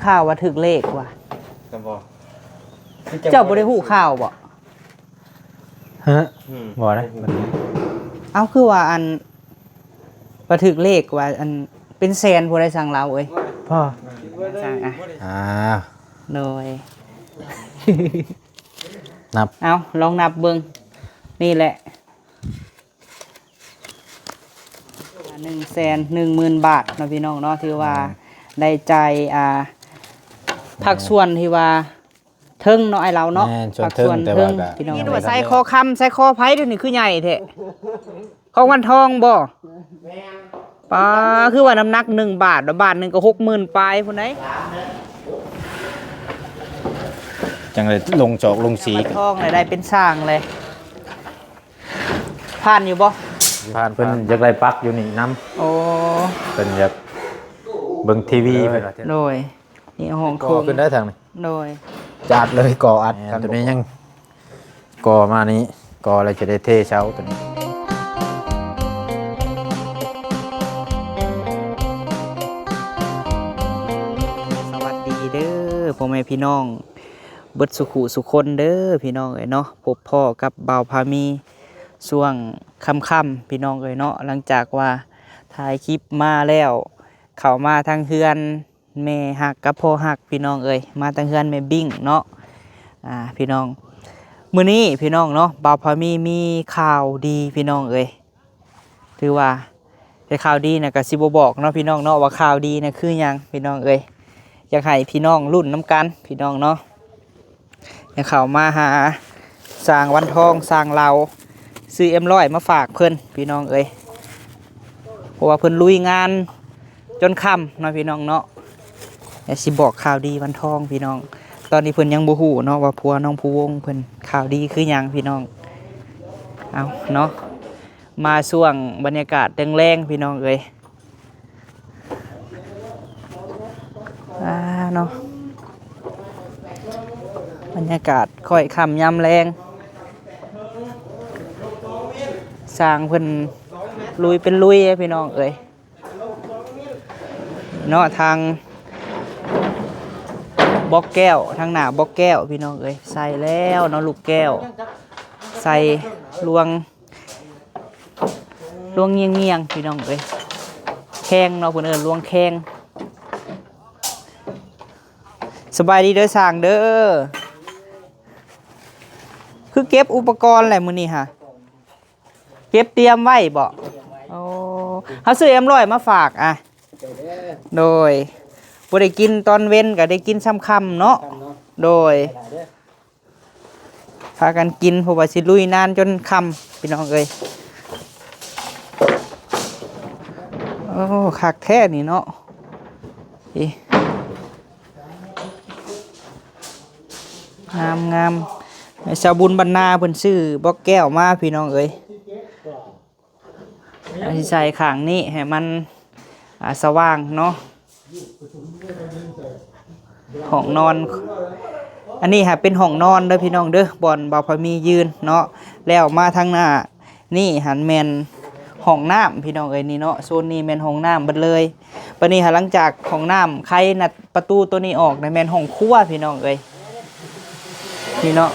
ຂ່າວວ່າຖືກເລກວ່າ. ແມ່ນບໍ່? ເຈົ້າບໍ່ໄດ້ຮູ້ຂ່າວບໍ່? ຮະ? ອືມ ບໍ່ໄດ້. ເອົ້າ ຄືວ່າອັນ ວ່າຖືກເລກວ່າອັນເປັນແສນ ຜູ້ໃດສັ່ງລາວເອີຍ. ພໍ່ ສັ່ງ ອ່າ ໂດຍ ນັບ ເອົາ ລອງນັບເບິ່ງ ນີ້ແຫຼະ ໜຶ່ງແສນໜຶ່ງໝື່ນບາດເນາະ ພີ່ນ້ອງເນາະ ຖືວ່າ ອືມ ໄດ້ຈ່າຍ ອ່າ ພາກສ່ວນທີ່ວ່າເທິງເນາະ ອ້າຍລາວເນາະ. ແມ່ນ ສ່ວນເທິງ ພາກສ່ວນເທິງ ແຕ່ວ່າກໍ ພີ່ນ້ອງ ນີ້ວ່າໃສ່ຄໍຄຳ ໃສ່ຄໍໃຜ ດຽວນີ້ຄືໃຫຍ່ແທ້? ຂອງວັນທອງບໍ່? ແມ່ນ. ປ້າ ຄືວ່ານ້ຳໜັກໜຶ່ງບາດ ບາດໜຶ່ງກໍຫົກໝື່ນປາຍພຸ້ນໃດ໋. ຈັ່ງໄດ້ລົງຈອກລົງສີ ວັນທອງໄດ້ເປັນຊ່າງເລີຍ. ຜ່ານຢູ່ບໍ່? ຜ່ານ. ເພິ່ນຢາກໄດ້ປັກຢູ່ນີ້ນຳ. ໂອ້ ເພິ່ນຢາກເບິ່ງທີວີ ເພິ່ນວ່າ. ໂດຍ. ນີ້ຫ້ອງໂຖງ ຂຶ້ນໄດ້ທາງນີ້. ໂດຍ. ຈາດເລີຍ ກໍ່ອັດ. ແມ່ນ. ຄັນຕົວນີ້ຍັງກໍ່ມານີ້ ກໍ່ແລ້ວຈະໄດ້ເທເສົາຕົວນີ້. ສະຫວັດດີເດີ ພໍ່ແມ່ພີ່ນ້ອງເບິດສຸຂູສຸຄົນເດີ ພີ່ນ້ອງເອີຍເນາະ. ພົບພໍ້ກັບບ່າວພາມີຊ່ວງຄ່ຳໆ ພີ່ນ້ອງເອີຍເນາະ. ຫຼັງຈາກວ່າຖ່າຍຄລິບມາແລ້ວ ເຂົ້າມາທາງເຮືອນ ແມ່ຮັກກັບພໍ່ຮັກ ພີ່ນ້ອງເອີຍ ມາແຕ່ເຮືອນແມ່ບິ້ງເນາະ. ອ່າ ພີ່ນ້ອງ ມື້ນີ້ພີ່ນ້ອງເນາະ ບ່າວພາມີມີຂ່າວດີ ພີ່ນ້ອງເອີຍ. ຖືວ່າແຕ່ຂ່າວດີນະ ກະຊິບໍ່ບອກເນາະ ພີ່ນ້ອງເນາະ ວ່າຂ່າວດີນະຄືຫຍັງ ພີ່ນ້ອງເອີຍ. ຢາກໃຫ້ພີ່ນ້ອງລຸ້ນນຳກັນ ພີ່ນ້ອງເນາະ. ໄດ້ເຂົ້າມາຫາຊ່າງວັນທອງ ຊ່າງລາວ ຊື້ເອັມຮ້ອຍມາຝາກເພິ່ນ ພີ່ນ້ອງເອີຍ ເພາະວ່າເພິ່ນລຸຍງານຈົນຄ່ຳເນາະ ພີ່ນ້ອງເນາະ. ແລ້ວຊິບອກຂ່າວດີວັນທອງ ພີ່ນ້ອງ. ຕອນນີ້ເພິ່ນຍັງບໍ່ຮູ້ເນາະວ່າຜົວນ້ອງພູວົງເພິ່ນ ຂ່າວດີຄືຫຍັງ ພີ່ນ້ອງ. ເອົາເນາະ ມາຊ່ວງບັນຍາກາດແລງໆ ພີ່ນ້ອງເອີຍ. ອ່າ ເນາະ ບັນຍາກາດຄ້ອຍຄ່ຳຍາມແລງ ຊ່າງເພິ່ນລຸຍເປັນລຸຍ ພີ່ນ້ອງເອີຍເນາະ. ທາງບລັອກແກ້ວ ທາງໜ້າບລັອກແກ້ວ ພີ່ນ້ອງເອີຍ ໃສ່ແລ້ວເນາະ ລູກແກ້ວ ໃສ່ລວງ ລວງງຽງໆ ພີ່ນ້ອງເອີຍ ແຄງເນາະ ເພິ່ນເອີ້ນລວງແຄງ. ສະບາຍດີເດີຊ່າງເດີ ຄືເກັບອຸປະກອນແຫຼະມື້ນີ້ຫະ ເກັບຕຽມໄວ້ບໍ? ໂອ້ ເຮົາຊື້ເອັມຮ້ອຍມາຝາກ ອ່ະ ໂດຍ ບໍ່ໄດ້ກິນຕອນເວັນ ກະໄດ້ກິນຊ່ຳຄ່ຳເນາະ ໂດຍ. ພາກັນກິນ ເພາະວ່າຊິລຸຍນານຈົນຄ່ຳ ພີ່ນ້ອງເອີຍ. ໂອ້ ຄັກແທ້ນີ້ເນາະ ນີ້ ງາມໆ. ແມ່ສາວບຸນບັນນາເພິ່ນຊື້ບລັອກແກ້ວມາ ພີ່ນ້ອງເອີຍ. ອັນນີ້ໃສ່ຂ້າງນີ້ໃຫ້ມັນ ອ່າ ສະຫວ່າງເນາະ ຫ້ອງນອນ. ອັນນີ້ຫາເປັນຫ້ອງນອນເດີພີ່ນ້ອງເດີ ບ່ອນບ່າວພາມີຢືນເນາະ. ແລ້ວມາທາງໜ້ານີ້ຫັ້ນແມ່ນຫ້ອງນ້ຳພີ່ນ້ອງເອີຍ ນີ້ເນາະ ໂຊນນີ້ແມ່ນຫ້ອງນ້ຳເບິດເລີຍ. ບາດນີ້ຫາຫຼັງຈາກຫ້ອງນ້ຳໄຂ ປະຕູໂຕນີ້ອອກນະ ແມ່ນຫ້ອງຄົວພີ່ນ້ອງເອີຍ ນີ້ເນາະ.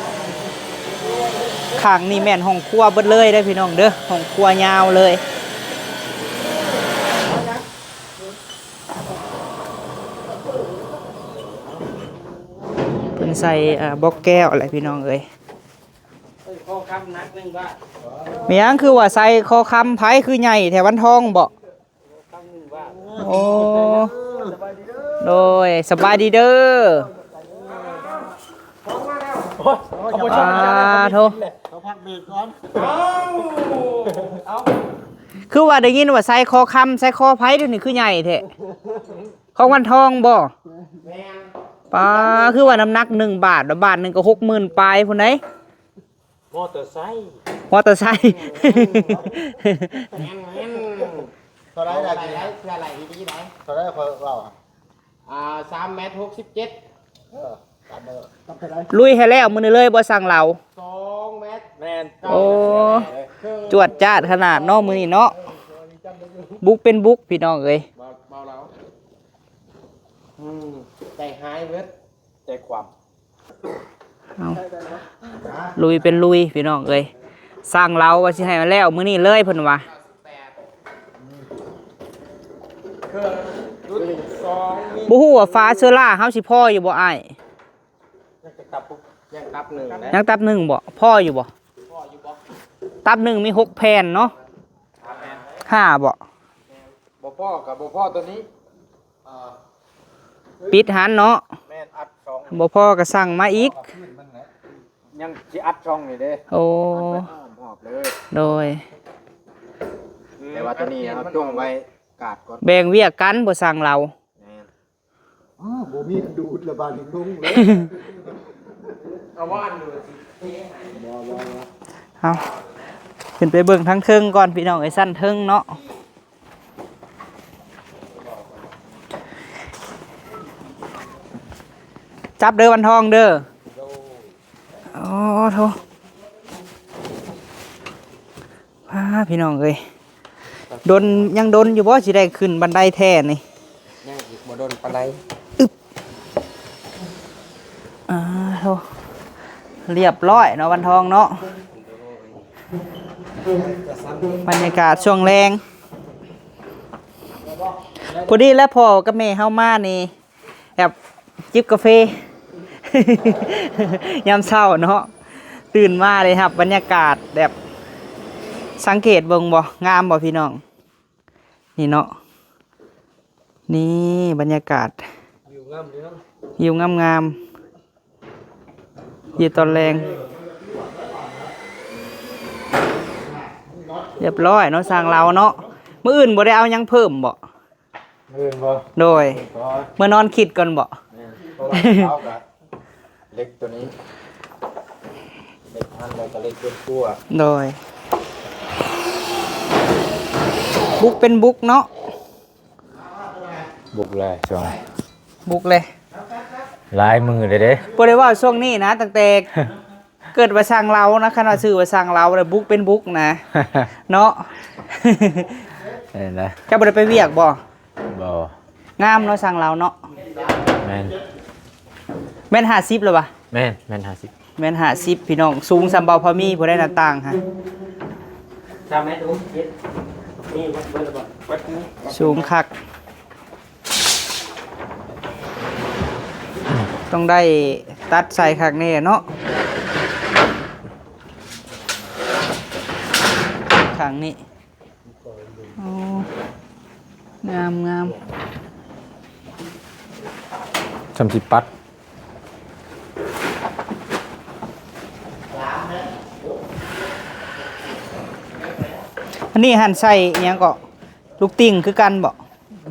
ຂ້າງນີ້ແມ່ນຫ້ອງຄົວເບິດເລີຍເດີພີ່ນ້ອງເດີ ຫ້ອງຄົວຍາວເລີຍ. ເພິ່ນໃສ່ ເອີ ບລັອກແກ້ວແຫຼະພີ່ນ້ອງເອີຍ. ເອີ ຄໍຄຳໜັກໜຶ່ງບາດ. ແມ່ນຫຍັງຄືວ່າໃສ່ຄໍຄຳ ໃຜຄືໃຫຍ່ແທ້ ວັນທອງບໍ? ໂອ້ ໂດຍ ສະບາຍດີເດີ. ໂອ້ຍ ຂອບຄຸນ ອ່າ ໂທ ເຮົາພັກເບຣກກ່ອນ. ເອົ້າ ເອົ້າ ຄືວ່າໄດ້ຍິນວ່າໃສ່ຄໍຄຳ ໃສ່ຄໍໃຜ ດຽວນີ້ຄືໃຫຍ່ແທ້? ຂອງວັນທອງບໍ? ແມ່ນ. ປ້າ ຄືວ່ານ້ຳໜັກໜຶ່ງບາດ ບາດໜຶ່ງກໍຫົກໝື່ນປາຍພຸ້ນໃດ໋. ມໍເຕີໄຊ ມໍເຕີໄຊ. ແມ່ນໆ. ເທົ່າໃດລະ? ເທົ່າໃດ? ເທົ່າໃດ? ຂ້ອຍເວົ້າ ອ່າ ສາມແມັດຫົກສິບເຈັດ. ເອີ ຕາມເດີ ຕາມເທົ່າໃດ? ລຸຍໃຫ້ແລ້ວມື້ນີ້ເລີຍບໍ່ ຊ່າງລາວ? ສອງແມັດ. ແມ່ນ. ໂອ້ ຈວດຈາດຂະໜາດເນາະ ມື້ນີ້ເນາະ ບຸກເປັນບຸກ ພີ່ນ້ອງເອີຍ. ເບົາ ເບົາລາວ. ອືມ ໃຈຫາຍເບິດ ໃຈຄວາມ ເອົາ ລຸຍເປັນລຸຍພີ່ນ້ອງເອີຍ. ຊ່າງລາວວ່າຊິໃຫ້ມາແລ້ວມື້ນີ້ເລີຍເພິ່ນວ່າ. ບໍ່ຮູ້ວ່າຟ້າເຊື້ອລາເຮົາຊິພໍຢູ່ບໍ່ອ້າຍ? ຍັງຕັບ ຍັງຕັບໜຶ່ງນະ ຍັງຕັບໜຶ່ງບໍ່? ພໍຢູ່ບໍ່? ພໍຢູ່ບໍ່? ຕັບໜຶ່ງມີຫົກແຜ່ນເນາະ ຫ້າແຜ່ນ ຫ້າບໍ່? ບໍ່ພໍກໍບໍ່ພໍຕົວນີ້ ປິດຫັ້ນເນາະ. ແມ່ນ ອັດຊ່ອງ ບໍ່ພໍກໍສັ່ງມາອີກ ຍັງຊິອັດຊ່ອງນີ້ເດ້. ໂອ້ ອັດໄວ້ອ້ອມຮອບເລີຍ ໂດຍ. ແຕ່ວ່າຕົວນີ້ເຮົາຈົ່ງໄວ້ກາດກ່ອນ ແບ່ງວຽກກັນ ບໍ່ຊ່າງລາວ. ແມ່ນ ອ້າວ ບໍ່ມີອັນດູດລະບາດນີ້ລົງເລີຍ ເອົາວ່າອັນດູດ ບໍ່ ບໍ່ ບໍ່ ເອົາ ຂຶ້ນໄປເບິ່ງທາງເທິງກ່ອນພີ່ນ້ອງເອີຍ ຊັ້ນເທິງເນາະ. ຈັບເດີວັນທອງເດີ. ໂອ້ໂທ ພາ ພີ່ນ້ອງເອີຍ ດົນ ຍັງດົນຢູ່ບໍ່ ຊິໄດ້ຂຶ້ນບັນໄດແທ້ນີ້? ຍັງອີກບໍ່ດົນປານໃດ. ອຶບ ອ່າໂທ ລຽບຮ້ອຍເນາະ ວັນທອງເນາະ. ບັນຍາກາດຊ່ວງແລງ ພໍດີແລ້ວ ພໍ່ກັບແມ່ເຮົາມານີ້ ແບບຈິບກາເຟ ຍາມເຊົ້າເນາະ ຕື່ນມາໄດ້ຮັບບັນຍາກາດແບບ ສັງເກດເບິ່ງບໍ່ ງາມບໍ່ພີ່ນ້ອງ? ນີ້ເນາະ ນີ້ບັນຍາກາດ ວິວງາມເດີເນາະ ວິວງາມໆ ຢູ່ຕອນແລງ. ຮຽບຮ້ອຍເນາະ ຊ່າງລາວເນາະ. ມື້ອື່ນບໍ່ໄດ້ເອົາຫຍັງເພີ່ມບໍ່? ມື້ອື່ນບໍ່? ໂດຍ ມື້ອື່ນກໍ ເມື່ອນອນຄິດກ່ອນບໍ່? ແມ່ນ ເພາະວ່າເຮົາກໍເຫຼັກຕົວນີ້ ເຫຼັກຫັ້ນ ແລ້ວກໍເຫຼັກຕົວ ໂດຍ ບຸກເປັນບຸກເນາະ. ບຸກເລີຍຊ່ວງ ບຸກເລີຍ ຫຼາຍມື້ເລີຍເດ້ ບໍ່ໄດ້ເວົ້າຊ່ວງນີ້ນະ ຕັ້ງແຕ່ ເກີດວ່າຊ່າງລາວນະ ຄັນວ່າຊື່ວ່າຊ່າງລາວແລ້ວບຸກເປັນບຸກນະ ເນາະ. ເຫັນລະ ເຈົ້າບໍ່ໄດ້ໄປວຽກບໍ່? ບໍ່ ງາມເນາະ ຊ່າງລາວເນາະ. ແມ່ນ ແມ່ນຫ້າສິບແລ້ວວະ? ແມ່ນ ແມ່ນຫ້າສິບ ແມ່ນຫ້າສິບ ພີ່ນ້ອງ. ສູງສ່ຳເບົາພໍມີຜູ້ໃດໜ້າຕ່າງຫະ ສາມແມັດຫົກສິບເຈັດ ນີ້ເບິດແລ້ວບໍ່? ສູງຄັກ. ຕ້ອງໄດ້ຕັດໃສ່ຄັກແນ່ເນາະ ຂ້າງນີ້. ໂອ້ ງາມໆ ຊ່ຳຊິປັດ. ອັນນີ້ຫັ້ນໃສ່ຫຍັງເກາະ? ລູກຕິ່ງຄືກັນບໍ່?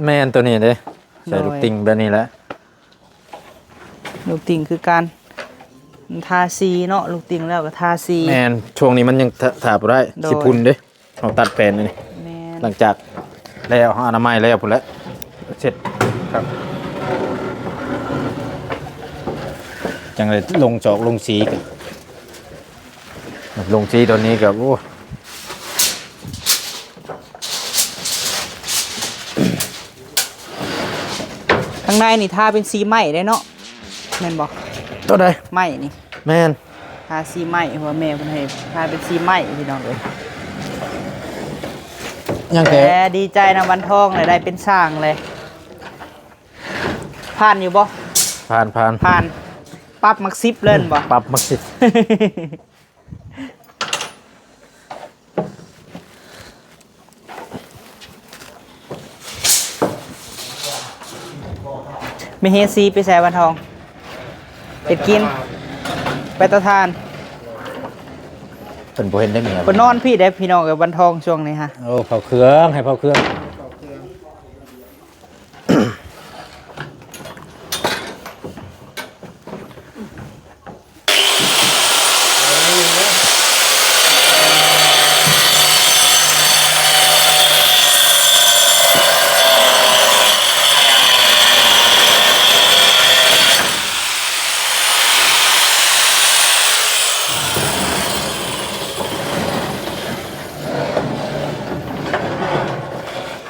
ແມ່ນ ໂຕນີ້ເດ້ ໃສ່ ໂດຍ ລູກຕິ່ງແບບນີ້ແຫຼະ. ລູກຕິ່ງຄືກັນ ທາສີເນາະ ລູກຕິ່ງແລ້ວກໍທາສີ. ແມ່ນ ຊ່ວງນີ້ມັນຍັງ ທາ ທາບໍ່ໄດ້ ໂດຍ ຊິພຸ່ນເດ້. ເຮົາຕັດແປນອັນນີ້ ແມ່ນ ຫຼັງຈາກແລ້ວ ເຮົາອະນາໄມແລ້ວພຸ້ນແຫຼະ ເສັດຄັກ ຈັ່ງໄດ້ລົງຈອກລົງສີກັນ. ລົງສີຕອນນີ້ກໍ ໂອ້ ຂ້າງໃນນີ້ທາເປັນສີໄມ້ເດ້ເນາະ ແມ່ນບໍ່? ໂຕໃດ? ໄມ້ນີ້ ແມ່ນ ທາສີໄມ້ ເພາະວ່າແມ່ເພິ່ນໃຫ້ທາເປັນສີໄມ້ ພີ່ນ້ອງເອີຍ. ຍັງແຕ່ ແຕ່ດີໃຈນຳວັນທອງແຫຼະ ໄດ້ເປັນຊ່າງແຫຼະ. ຜ່ານຢູ່ບໍ່? ຜ່ານ ຜ່ານ ຜ່ານ. ປັບໝາກສິບເລີຍແມ່ນບໍ່? ປັບໝາກສິບ. ແມ່ເຮຊີໄປໃສວັນທອງ? ເຮັດກິນ ໄປເຕົາຖ່ານ. ເພິ່ນບໍ່ເຫັນໄດ້ເມຍ ເພິ່ນນອນພີ້ເດ້ພີ່ນ້ອງເອີຍ ວັນທອງຊ່ວງນີ້ຫະ. ໂອ້ ເຜົາເຄື່ອງ ໃຫ້ເຜົາເຄື່ອງ.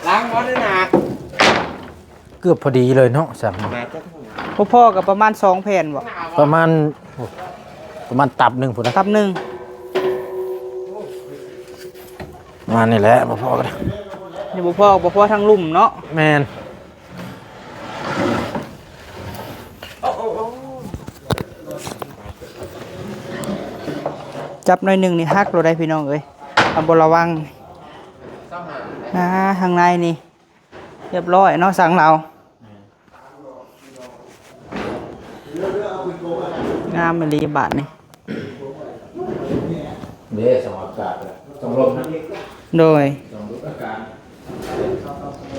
ລ້າງບໍ່ໄດ້ນະ ເກືອບພໍດີເລີຍເນາະ ສາມ ໜ້າຈະ ບໍ່ພໍກໍປະມານສອງແຜ່ນບໍ່? ປະມານ ປະມານຕັບໜຶ່ງພຸ້ນນະ ຕັບໜຶ່ງ ປະມານນີ້ແຫຼະ ບໍ່ພໍກໍໄດ້ ຍັງບໍ່ພໍ ບໍ່ພໍທາງລຸ່ມເນາະ. ແມ່ນ ຈັບໜ້ອຍໜຶ່ງນີ້ຫັກໂລດໄດ໋ພີ່ນ້ອງເອີຍ ຖ້າບໍ່ລະວັງ. ອ່າ ທາງໃນນີ້ ຮຽບຮ້ອຍເນາະ ສັງລາວ ງາມອີ່ຫຼີບາດນີ້ ເດ້ ສອງອາກາດ ສອງລົມນະ ໂດຍ ສອງລຸກອາກາດ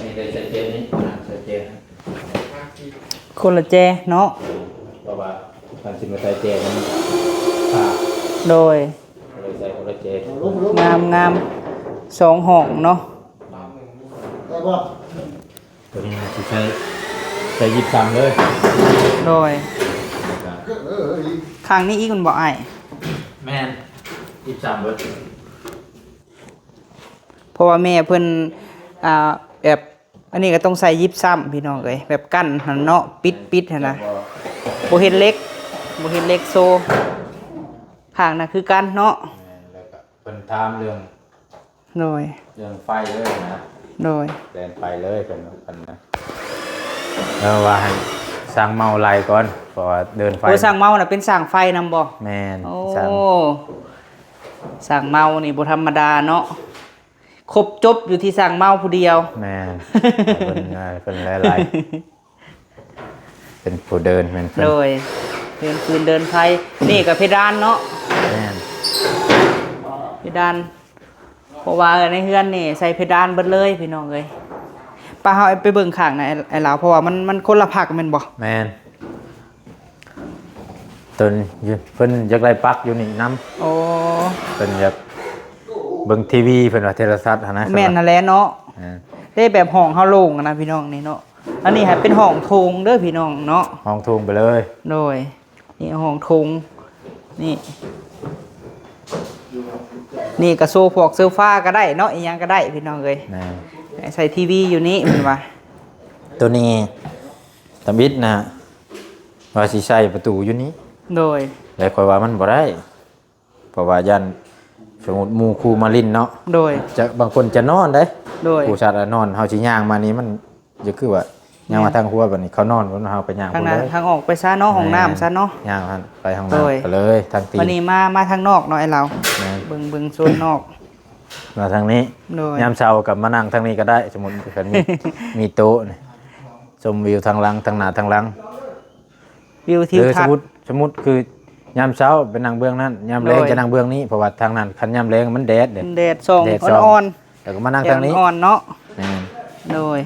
ນີ້ໄດ້ຊັດເຈນນີ້ ຊັດເຈນ ຄົນລະແຈເນາະ ເພາະວ່າຄັນຊິມາໃສ່ແຈມັນ ໂດຍ ກໍເລີຍໃສ່ຄົນລະແຈ ງາມໆ ສອງຫ້ອງເນາະ ໄດ້ບໍ່? ຕົວນີ້ຊິໃສ່ ໃສ່ຍິບຊ້ຳເລີຍ ໂດຍ ແລ້ວກໍ ຂ້າງນີ້ອີກແມ່ນບໍ່ອ້າຍ? ແມ່ນ ຍິບຊ້ຳເບິດ ເພາະວ່າແມ່ເພິ່ນ ອ່າ ແບບ ອັນນີ້ກໍຕ້ອງໃສ່ຢິບຊ້ຳພີ່ນ້ອງເອີຍ ແບບກັ້ນຫັ້ນເນາະ ປິດ ປິດຫັ້ນນະ ບໍ່ເຫັນເຫຼັກ ບໍ່ເຫັນເຫຼັກໂຊ ຂ້າງນັ້ນຄືກັນເນາະ ແມ່ນ ແລ້ວກໍເພິ່ນຖາມເລື່ອງ ໂດຍ ເລື່ອງໄຟເລີຍນະ ໂດຍ ແລ່ນໄປເລີຍເພິ່ນ ເພິ່ນນະ ແລ້ວວ່າໃຫ້ຊ່າງເມົາໄລ່ກ່ອນ ເພາະວ່າເດີ່ນໄຟ ໂອ້ ຊ່າງເມົານະເປັນຊ່າງໄຟນຳບໍ່? ແມ່ນ ໂອ້ ຊ່າງ ຊ່າງເມົານີ້ບໍ່ທຳມະດາເນາະ ຄົບຈົບຢູ່ທີ່ຊ່າງເມົາຜູ້ດຽວ ແມ່ນ ເພິ່ນ ເພິ່ນຫຼາຍໆ ເປັນຜູ້ເດີ່ນ ແມ່ນເພິ່ນ ໂດຍ ເດີ່ນຟືນເດີ່ນໄຟ ນີ້ກໍເພດານເນາະ ແມ່ນ ເພດານ ເພາະວ່າໃນເຮືອນນີ້ໃສ່ເພດານເບິດເລີຍພີ່ນ້ອງເອີຍ ປະເຮົາໄປເບິ່ງຂ້າງໃນ ອ້າຍລາວ ເພາະວ່າມັນ ມັນຄົນລະພັກແມ່ນບໍ່? ແມ່ນ ຕົວນີ້ເພິ່ນຢາກໄດ້ປັກຢູ່ນີ້ນຳ ໂອ້ ເພິ່ນຢາກເບິ່ງທີວີ ເພິ່ນວ່າໂທລະທັດຫັ້ນນະ ແມ່ນຫັ້ນແຫຼະເນາະ ເດ້ແບບຫ້ອງເຮົາໂລ່ງນະພີ່ນ້ອງນີ້ເນາະ ອັນນີ້ໃຫ້ເປັນຫ້ອງໂຖງເດີພີ່ນ້ອງເນາະ ຫ້ອງໂຖງໄປເລີຍ ໂດຍ ນີ້ຫ້ອງໂຖງ ນີ້ ນີ້ກະໂຊພວກໂຊຟາກໍໄດ້ເນາະ ອີ່ຫຍັງກໍໄດ້ພີ່ນ້ອງເອີຍ ແມ່ນ ໃສ່ທີວີຢູ່ນີ້ເພິ່ນວ່າ ຕົວນີ້ ທຳອິດນະ ວ່າຊິໃສ່ປະຕູຢູ່ນີ້ ໂດຍ ແຕ່ຂ້ອຍວ່າມັນບໍ່ໄດ້ ເພາະວ່າຢ້ານສົມມຸດໝູ່ຄູ່ມາຫຼິ້ນເນາະ ໂດຍ ຈະ ບາງຄົນຈະນອນເດ້ ໂດຍ ຜູ້ຊາດນອນ ເຮົາຊິຍ່າງມານີ້ມັນ ຈະຄືວ່າຍ່າງມາ ແມ່ນ ທາງຄົວ ບັດນີ້ເຂົານອນ ເຮົາກໍຍ່າງ ທາງ ພຸ້ນເລີຍ ທາງອອກໄປຊະເນາະ ແມ່ນ ຫ້ອງນ້ຳຊະເນາະ ຍ່າງຫັ້ນໄປຫ້ອງນ້ຳ ໂດຍ ກໍເລີຍທາງຕີນ ບັດນີ້ມາ ມາທາງນອກເນາະອ້າຍລາວ ແມ່ນ ເບິ່ງ ເບິ່ງໂຊນນອກ ມາທາງນີ້ ໂດຍ ຍາມເຊົ້າກໍມານັ່ງທາງນີ້ກໍໄດ້ ສົມມຸດຄັນມີ ມີໂຕະນີ້ ຊົມວິວທາງຫຼັງ ທາງໜ້າທາງຫຼັງ ວິວທິວທັດ ເອີ ສົມມຸດ ສົມມຸດຄືຍາມເຊົ້າໄປນັ່ງເບື້ອງນັ້ນ ຍາມແລງ ໂດຍ ຈະນັ່ງເບື້ອງນີ້ ເພາະວ່າທາງນັ້ນຄັນຍາມແລງມັນແດດເດ້ ແດດສ່ອງ ແດດສ່ອງ ອ່ອນໆ ແລ້ວກໍມານັ່ງທາງນີ້ ແດດອ່ອນເນາະ ແມ່ນ ໂດຍ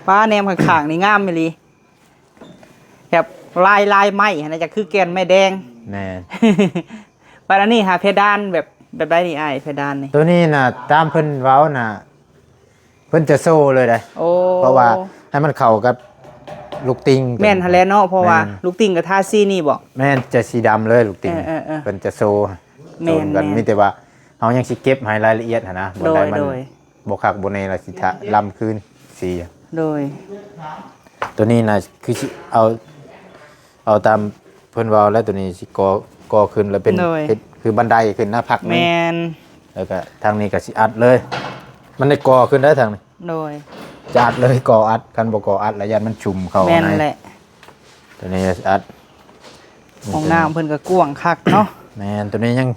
ປ້າແນມຂ້າງໆນີ້ງາມອີ່ຫຼີ ແບບລາຍ ລາຍໄມ້ຫັ້ນນະ ຈະຄືແກ່ນໄມ້ແດງ ແມ່ນ ບັດອັນນີ້ຫາເພດານແບບ ແບບໃດນີ້ອ້າຍ ເພດານນີ້? ຕົວນີ້ນະ ຕາມເພິ່ນເວົ້ານະ ເພິ່ນຈະໂຊເລີຍເດ້ ໂອ້ ເພາະວ່າໃຫ້ມັນເຂົ້າກັບລູກຕິ່ງ ແມ່ນຫັ້ນແຫຼະເນາະ ເພາະວ່າ ແມ່ນ ລູກຕິ່ງກໍທາສີນີ້ບໍ? ແມ່ນ ຈະສີດຳເລີຍລູກຕິ່ງ ເອີໆໆ ເພິ່ນຈະໂຊ ແມ່ນໆ ໂຊນຳກັນ ມີແຕ່ວ່າເຮົາຍັງຊິເກັບໃຫ້ລາຍລະອຽດຫັ້ນນະ ບ່ອນໃດມັນ ໂດຍ ບໍ່ຄັກບໍ່ແນ່ລະຊິທະ ລຳຄືນສີ ໂດຍ ຕົວນີ້ນະ ຄືຊິເອົາ ເອົາຕາມເພິ່ນເວົ້າແລ້ວ ຕົວນີ້ຊິກໍ່ ກໍ່ຂຶ້ນແລ້ວເປັນ ໂດຍ ເຮັດຄືບັນໄດຂຶ້ນນະ ພັກໜຶ່ງ ແມ່ນ ແລ້ວກະທາງນີ້ກະຊິອັດເລີຍ ມັນໄດ້ກໍ່ຂຶ້ນໄດ້ທາງນີ້ ໂດຍ ຈະອັດເລີຍ ກໍ່ອັດ ຄັນບໍ່ກໍ່ອັດລະຢ້ານມັນຊຸມເຂົ້າ ແມ່ນແຫຼະ ຕົວນີ້ຊິອັດ ຫ້ອງນ້ຳເພິ່ນກະກວ້າງຄັກເນາະ ແມ່ນ ຕົວນີ້ຍັງ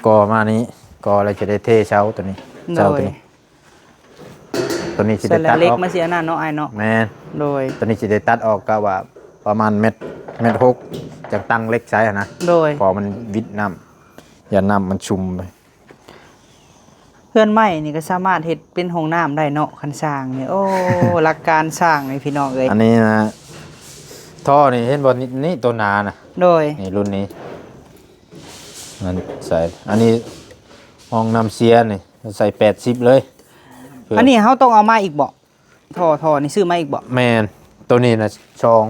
ກໍ່ມານີ້ ກໍ່ແລ້ວຈະໄດ້ເທເສົາຕົວນີ້ ໂດຍ ເສົາຕົວນີ້ ຕົວນີ້ຊິໄດ້ຕັດອອກ ເຫຼັກມັນຊິອັນນັ້ນເນາະອ້າຍເນາະ ແມ່ນ ໂດຍ ຕົວນີ້ຊິໄດ້ຕັດອອກ ກະວ່າປະມານແມັດ ແມັດຫົກ ຈັ່ງຕັ້ງເຫຼັກໃສ່ຫັ້ນນະ ໂດຍ ເພາະມັນວິດນ້ຳ ຢ້ານນ້ຳມັນຊຸມ ເຮືອນໄມ້ນີ້ກໍສາມາດເຮັດເປັນຫ້ອງນ້ຳໄດ້ເນາະ ຄັນສ້າງນີ້ ໂອ້ ຫຼັກການສ້າງນີ້ພີ່ນ້ອງເອີຍ ອັນນີ້ນະ ທໍ່ນີ້ເຫັນບໍ່ ນີ້ ນີ້ໂຕໜານະ ໂດຍ ນີ້ລຸ້ນນີ້ ມັນໃສ່ ອັນນີ້ຫ້ອງນ້ຳເສຍນີ້ ໃສ່ແປດສິບເລີຍ ອັນນີ້ເຮົາຕ້ອງເອົາມາອີກບໍ່? ທໍ່ ທໍ່ນີ້ຊື້ມາອີກບໍ່? ແມ່ນ ໂຕນີ້ນະ ສອງ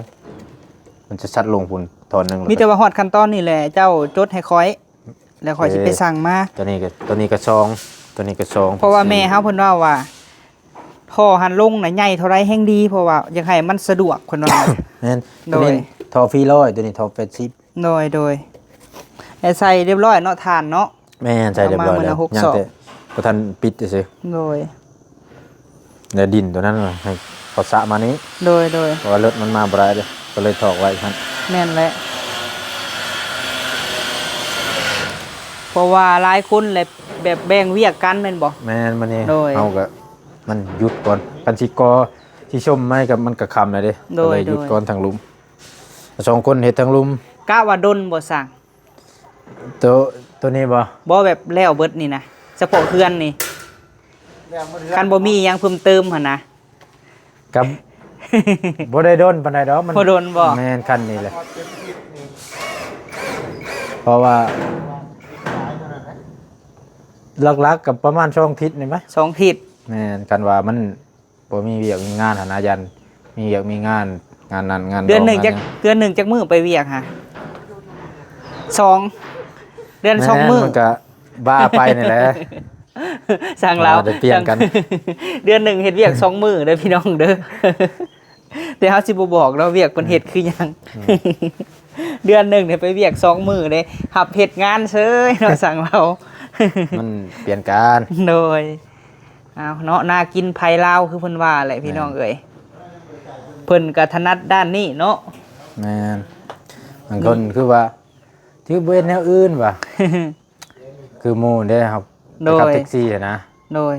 ມັນຈະຊັດລົງພຸ້ນ ທໍ່ໜຶ່ງ ມີແຕ່ວ່າຮອດຂັ້ນຕອນນີ້ແຫຼະ ເຈົ້າຈົດໃຫ້ຂ້ອຍ ແລ້ວຂ້ອຍຊິໄປສັ່ງມາ ເອີ ໂຕນີ້ກໍ ໂຕນີ້ກໍສອງ ໂຕນີ້ກໍສອງ ເພາະວ່າແມ່ເຮົາເພິ່ນເວົ້າວ່າ ທໍ່ຫັ້ນລົງນະໃຫຍ່ເທົ່າໃດແຮ່ງດີ ເພາະວ່າຢາກໃຫ້ມັນສະດວກ ເພິ່ນວ່າ ແມ່ນ ໂດຍ ໂຕນີ້ທໍ່ຟຣີຮ້ອຍ ໂຕນີ້ທໍ່ແປດສິບ ໂດຍ ໂດຍ ແລ້ວໃສ່ຮຽບຮ້ອຍເນາະ ຖ່ານເນາະ ແມ່ນ ໃສ່ຮຽບຮ້ອຍແລ້ວ ເອົາມາມື້ລະຫົກ ຍັງ ສອບ ແຕ່ບໍ່ທັນປິດຊື່ໆ ໂດຍ ແລ້ວດິນໂຕນັ້ນໃຫ້ເຂົາສະມານີ້ ໂດຍ ໂດຍ ເພາະວ່າລົດມັນມາບໍ່ໄດ້ເດ້ ກໍເລີຍຖອກໄວ້ຫັ້ນ ແມ່ນແຫຼະ ເພາະວ່າຫຼາຍຄົນແຫຼະ ແບບແບ່ງວຽກກັນແມ່ນບໍ່? ແມ່ນ ມື້ນີ້ ໂດຍ ເຮົາກໍ ມັນຢຸດກ່ອນ ຄັນຊິກໍ່ຊິຊົມໃໝ່ກໍມັນກໍຄ່ຳແລ້ວເດ້ ໂດຍ ກໍເລີຍຢຸດກ່ອນ ໂດຍ ທາງລຸ່ມ ສອງຄົນເຮັດທາງລຸ່ມ ກະວ່າດົນບໍ່ຊ່າງ? ໂຕ ໂຕນີ້ບໍ່? ບໍ່ ແບບແລ້ວເບິດນີ້ນະ ສະເພາະເຮືອນນີ້ ຄັນບໍ່ມີຫຍັງເພີ່ມເຕີມຫັ້ນນະ ກໍບໍ່ໄດ້ດົນປານໃດດອກ ມັນ ບໍ່ດົນບໍ່? ແມ່ນ ຄັນນີ້ແຫຼະ ເພາະວ່າຫຼັກໆກໍປະມານສອງທິດນີ້ໄໝ? ສອງທິດ ແມ່ນ ຄັນວ່າມັນ ບໍ່ມີວຽກມີງານຫັ້ນນະ ຢ້ານມີວຽກມີງານ ງານນັ້ນງານ ເດືອນໜຶ່ງຈັກ ເດືອນໜຶ່ງຈັກມື້ໄປວຽກຫາ? ສອງ ເດືອນ ແມ່ນ ສອງມື້ ມັນກະບ້າໄປນີ້ແຫຼະ ຊ່າງລາວ ອ່າ ໄດ້ປ່ຽນກັນ ເດືອນໜຶ່ງເຮັດວຽກສອງມື້ເດີພີ່ນ້ອງເດີ ແຕ່ເຮົາຊິບໍ່ບອກເນາະ ວຽກເພິ່ນເຮັດຄືຫຍັງ ອືມ ເດືອນໜຶ່ງນີ້ໄປວຽກສອງມື້ເດ້ ຮັບເຮັດງານເຊີຍເນາະ ຊ່າງລາວ ມັນປ່ຽນການ ໂດຍ ເອົາເນາະ ໜ້າກິນໄພລາວຄືເພິ່ນວ່າແຫຼະ ແມ່ນ ພີ່ນ້ອງເອີຍ ເພິ່ນກໍຖະໜັດດ້ານນີ້ເນາະ ແມ່ນ ບາງຄົນ ແມ່ນ ຄືວ່າ ຖືບໍ່ເຮັດແນວອື່ນວ່າ ຄືໝູ່ເດ້ ເຮົາ ໂດຍ ໄປຂັບແທັກຊີຫັ້ນນະ ໂດຍ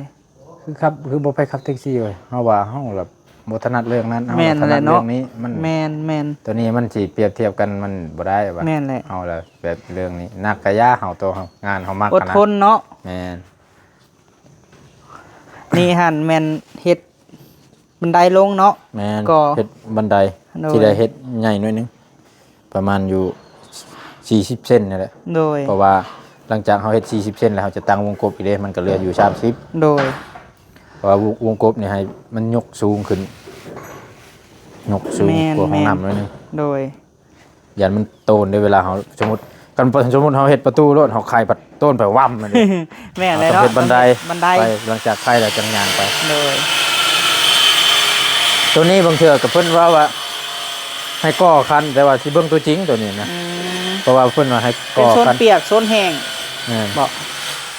ຄືຂັບ ຄືບໍ່ໄປຂັບແທັກຊີເວີຍ ເຮົາວ່າເຮົາລະບໍ່ຖະໜັດເລື່ອງນັ້ນ ເຮົາ ແມ່ນ ຖະໜັດເລື່ອງນີ້ ແມ່ນ ມັນ ແມ່ນ ໂຕນີ້ມັນຊິປຽບທຽບກັນມັນບໍ່ໄດ້ວ່າ ແມ່ນແຫຼະ ເຮົາລະແບບເລື່ອງນີ້ ໜັກກະຢ່າ ເຮົາ ໂຕເຮົາ ງານເຮົາມັກ ອົດທົນເນາະ ແມ່ນ ນີ້ຫັ້ນແມ່ນເຮັດບັນໄດລົງເນາະ ແມ່ນ ກໍເຮັດບັນໄດ ໂດຍ ທີ່ໄດ້ເຮັດໃຫຍ່ໜ້ອຍໜຶ່ງ ປະມານຢູ່ສີ່ສິບເຊັນນີ້ແຫຼະ ໂດຍ ເພາະວ່າຫຼັງຈາກເຮົາເຮັດສີ່ສິບເຊັນແລ້ວ ເຮົາຈະຕັ້ງວົງກົບອີກເດ້ ມັນກໍເຫຼືອຢູ່ສາມສິບ ໂດຍ ເພາະວ່າວົງ ວົງກົບນີ້ໃຫ້ມັນຍົກສູງຂຶ້ນ ຍົກສູງ ແມ່ນ ກວ່າຫ້ອງ ແມ່ນ ນ້ຳໜ້ອຍໜຶ່ງ ໂດຍ ຢ້ານມັນໂຕນເດ້ ເວລາເຮົາ ສົມມຸດ ຄັນ ສົມມຸດເຮົາເຮັດປະຕູໂລດ ເຮົາໄຂພັດໂຕນໄປວຳ ແມ່ນເດ້ ແມ່ນແຫຼະເນາະ ເຮົາຕ້ອງເຮັດບັນໄດ ບັນໄດ ໄປ ຫຼັງຈາກໄຂແລ້ວຈັ່ງຍ່າງໄປ ໂດຍ ໂຕນີ້ບາງເທື່ອກໍເພິ່ນເວົ້າວ່າ ໃຫ້ກໍ່ຄັນ ແຕ່ວ່າຊິເບິ່ງຕົວຈິງໂຕນີ້ນະ ອືມ ເພາະວ່າເພິ່ນວ່າໃຫ້ກໍ່ ເປັນໂຊນ ຄັນ ປຽກ ໂຊນແຫ້ງ ແມ່ນ ເບາະ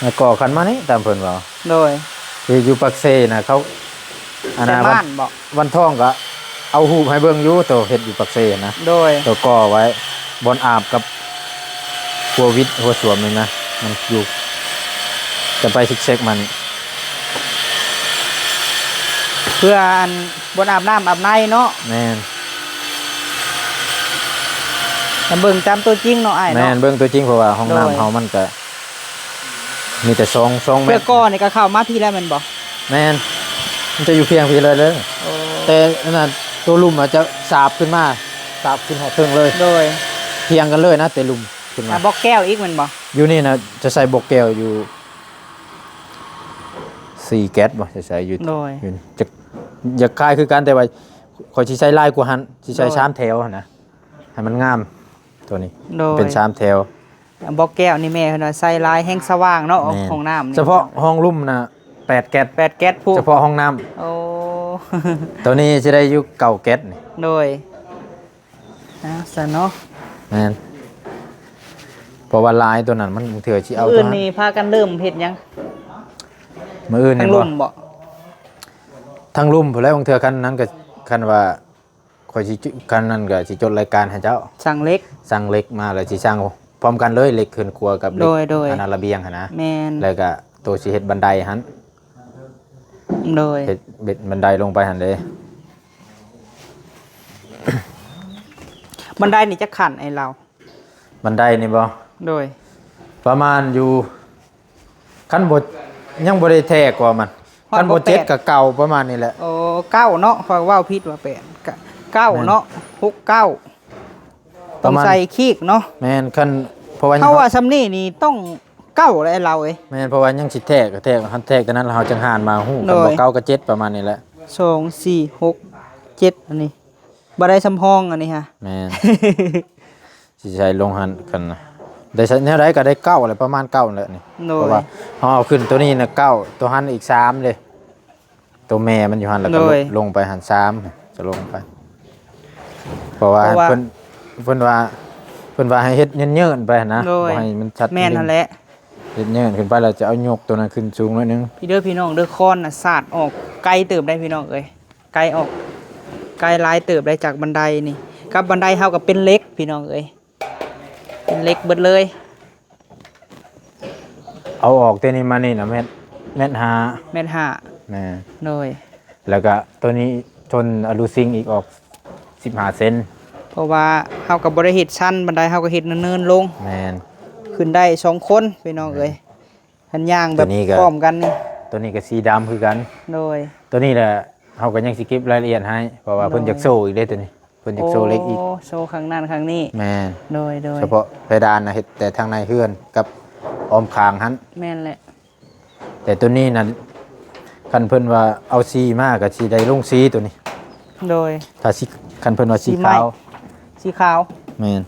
ໃຫ້ກໍ່ຄັນມານີ້ ຕາມເພິ່ນເວົ້າ ໂດຍ ທີ່ຢູ່ປາກເຊນະ ເຂົາ ອັນ ໃສ່ ນະ ບ້ານເບາະ ວັນທອງກໍເອົາຮູບໃຫ້ເບິ່ງຢູ່ ໂຕເຮັດຢູ່ປາກເຊນະ ໂດຍ ໂຕກໍ່ໄວ້ ບ່ອນອາບກັບຫົວວິດ ຫົວສວມນີ້ນະ ມັນຢູ່ ຈະໄປຊິກແຊັກມັນ ເພື່ອອັນ ບ່ອນອາບນ້ຳອາບໃນເນາະ ແມ່ນ ແຕ່ເບິ່ງຕາມຕົວຈິງເນາະອ້າຍເນາະ ແມ່ນ ເບິ່ງຕົວຈິງ ເພາະວ່າຫ້ອງນ້ຳ ໂດຍ ເຮົາມັນກະ ມີແຕ່ສອງ ສອງແມັດ ເພື່ອກໍ່ນີ້ກໍເຂົ້າມາພີ້ແລ້ວແມ່ນບໍ່? ແມ່ນ ມັນຈະຢູ່ພຽງພີ້ເລີຍເດີ ໂອ້ ແຕ່ອັນນັ້ນ ຕົວລຸ່ມອາດຈະສາບຂຶ້ນມາ ສາບຂຶ້ນຮອດເທິງເລີຍ ໂດຍ ພຽງກັນເລີຍນະ ແຕ່ລຸ່ມຂຶ້ນມາ ອ່າ ບລັອກແກ້ວອີກແມ່ນບໍ່? ຢູ່ນີ້ນະ ຈະໃສ່ບລັອກແກ້ວຢູ່ສີ່ແກັດບໍ່ ຈະໃສ່ຢູ່ ໂດຍ ຢູ່ ຈະ ຢາກຂາຍຄືກັນ ແຕ່ວ່າຂ້ອຍຊິໃສ່ຫຼາຍກວ່າຫັ້ນ ຊິໃສ່ ໂດຍ ສາມແຖວຫັ້ນນະ ໃຫ້ມັນງາມ ໂຕນີ້ ໂດຍ ເປັນສາມແຖວ ບລັອກແກ້ວນີ້ແມ່ເພິ່ນວ່າໃສ່ຫຼາຍແຮງສະຫວ່າງເນາະ ແມ່ນ ຫ້ອງນ້ຳນີ້ ສະເພາະຫ້ອງລຸ່ມນະ ແປດແກັດ ແປດແກັດພຸ້ນ ສະເພາະຫ້ອງນ້ຳ ໂອ້ ໂຕນີ້ຊິໄດ້ຢູ່ເກົ້າແກັດນີ້ ໂດຍ ອ່າ ຊັ້ນເນາະ ແມ່ນ ເພາະວ່າລາຍໂຕນັ້ນມັນ ບາງເທື່ອຊິເອົາ ມື້ອື່ນນີ້ພາກັນເລີ່ມເຮັດຫຍັງ? ມື້ອື່ນນີ້ບໍ່? ທາງລຸ່ມບໍ່? ທາງລຸ່ມພຸ້ນແຫຼະ ບາງເທື່ອຄັນນັ້ນກໍ ຄັນວ່າ ຂ້ອຍຊິ ຄັນນັ້ນກໍຊິຈົດລາຍການໃຫ້ເຈົ້າ ສັ່ງເຫຼັກ ສັ່ງເຫຼັກມາ ແລ້ວຊິສັ່ງພ້ອມກັນເລີຍ ເຫຼັກເຮືອນຄົວກັບເຫຼັກ ໂດຍ ໂດຍ ອັນນັ້ນລະບຽງຫັ້ນນະ ແມ່ນ ແລ້ວກໍໂຕຊິເຮັດບັນໄດຫັ້ນ ໂດຍ ເຮັດ ເຮັດບັນໄດລົງໄປຫັ້ນເດ້ ບັນໄດນີ້ຈັກຂັ້ນອ້າຍລາວ? ບັນໄດນີ້ບໍ່? ໂດຍ ປະມານຢູ່ ຄັນບໍ່ ຍັງບໍ່ໄດ້ແທ້ກວ່າມັນ ຮອດ ຄັນບໍ່ ບໍ່ແປດ ເຈັດກໍເກົ້າ ປະມານນີ້ແຫຼະ ໂອ້ ເກົ້າເນາະ ຂ້ອຍເວົ້າຜິດວ່າແປດ ກະເກົ້າ ແມ່ນ ເນາະ ຫົກເກົ້າ ປະມານ ຕ້ອງໃສ່ຄີກເນາະ ແມ່ນ ຄັນ ເພາະວ່າ ເຮົາວ່າສ່ຳນີ້ນີ້ຕ້ອງເກົ້າແຫຼະລາວເອີຍ ແມ່ນ ເພາະວ່າຍັງຊິແທກ ແທກ ຄັນແທກຕົວນັ້ນແລ້ວເຮົາຈັ່ງຫານມາຮູ້ ໂດຍ ຄັນບໍ່ເກົ້າກໍເຈັດ ປະມານນີ້ແຫຼະ ສອງ ສີ່ ຫົກ ເຈັດ ອັນນີ້ ບໍ່ໄດ້ສຳຮອງອັນນີ້ຫະ ແມ່ນ ຊິໃສ່ລົງຫັ້ນ ຄັນໄດ້ໃສ່ແນວໃດກໍໄດ້ເກົ້າແຫຼະ ປະມານເກົ້າແຫຼະນີ້ ໂດຍ ເພາະວ່າເຮົາເອົາຂຶ້ນຕົວນີ້ນະເກົ້າ ຕົວຫັ້ນອີກສາມເດ້ ຕົວແມ່ມັນຢູ່ຫັ້ນ ແລ້ວກໍ ໂດຍ ລົງໄປຫັ້ນສາມ ຈະລົງໄປ ເພາະວ່າ ເພາະວ່າ ເພິ່ນ ເພິ່ນວ່າ ເພິ່ນວ່າໃຫ້ເຮັດເຍີ້ນໆໄປຫັ້ນນະ ໂດຍ ບໍ່ໃຫ້ມັນຊັດ ແມ່ນຫັ້ນແຫຼະ ເຮັດເຍີ້ນຂຶ້ນໄປແລ້ວຈະເອົາຍົກໂຕນັ້ນຂຶ້ນສູງໜ້ອຍໜຶ່ງ. ພີ່ເດີພີ່ນ້ອງເດີ ຄ້ອນນະສາດອອກໄກເຕີບໄດ໋ພີ່ນ້ອງເອີຍ ໄກອອກ ໄກຫຼາຍເຕີບໄດ໋ ຈາກບັນໄດນີ້ ກັບບັນໄດເຮົາກໍເປັນເຫຼັກພີ່ນ້ອງເອີຍ ເປັນເຫຼັກເບິດເລີຍ. ເອົາອອກແຕ່ນີ້ມານີ້ນະ ແມັດ ແມັດຫ້າ ແມັດຫ້າ ແມ່ນ ໂດຍ ແລ້ວກະໂຕນີ້ຊົນອະລູຊິງອີກອອກສິບຫ້າເຊັນ ເພາະວ່າເຮົາກໍບໍ່ໄດ້ເຮັດຊັນປານໃດ ເຮົາກໍເຮັດເນີນໆລົງ ແມ່ນ ຂຶ້ນໄດ້ສອງຄົນພີ່ນ້ອງເອີຍ ແມ່ນ ຄັນຍ່າງແບບ ໂຕນີ້ກໍ ພ້ອມກັນນີ້ ໂຕນີ້ກໍສີດຳຄືກັນ ໂດຍ ໂຕນີ້ແຫຼະ ເຮົາກໍຍັງຊິເກັບລາຍລະອຽດໃຫ້ ເພາະວ່າເພິ່ນ ໂດຍ ຢາກໂຊອີກເດ້ໂຕນີ້ ເພິ່ນຢາກໂຊເຫຼັກອີກ ໂອ້ ໂຊຂ້າງນັ້ນຂ້າງນີ້ ແມ່ນ ໂດຍໆ ສະເພາະເພດານນະ ເຮັດແຕ່ທາງໃນເຮືອນກັບອ້ອມຂ້າງຫັ້ນ ແມ່ນແຫຼະ ແຕ່ໂຕນີ້ນະ ຄັນເພິ່ນວ່າເອົາສີມາກໍຊິໄດ້ລົງສີໂຕນີ້ ໂດຍ ຖ້າສີ ຄັນເພິ່ນວ່າສີຂາວ ສີຂາວ ແມ່ນ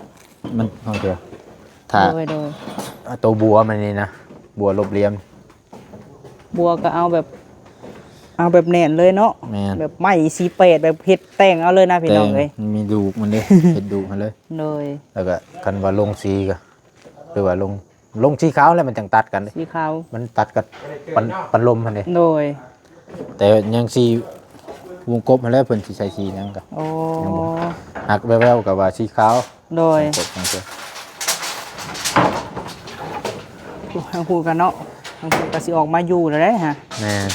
ມັນ ເຮົາຈະ ຖ້າ ໂດຍໆ ໂຕບົວມັນນີ້ນະ ບົວລົບຫຼ່ຽມ ບົວກໍເອົາແບບ ເອົາແບບແໜ້ນເລີຍເນາະ ແມ່ນ ແບບໄມ້ສີ່ແປດ ແບບເຮັດແຕ່ງເອົາເລີຍນະພີ່ນ້ອງເອີຍ ແຕ່ງ ມີດູກມັນເດ້ ເຮັດດູກຫັ້ນເລີຍ ໂດຍ ແລ້ວກໍຄັນວ່າລົງສີກໍ ຫຼືວ່າລົງ ລົງສີຂາວແລ້ວມັນຈັ່ງຕັດກັນເດ້ ສີຂາວ ມັນຕັດກັບປັນ ປັນລົມຫັ້ນເດ້ ໂດຍ ແຕ່ຍັງສີວົງກົບຫັ້ນແຫຼະ ເພິ່ນຊິໃສ່ສີຫຍັງກໍ ໂອ້ ຍັງບໍ່ ຫາກແວ່ວໆກໍວ່າສີຂາວ ໂດຍ ສົ່ງກົດທາງເທື່ອ ໂອ້ ທາງພຸ້ນກັນເນາະ ທາງພຸ້ນກໍຊິອອກມາຢູ່ແລ້ວເດ້ຮະ ແມ່ນ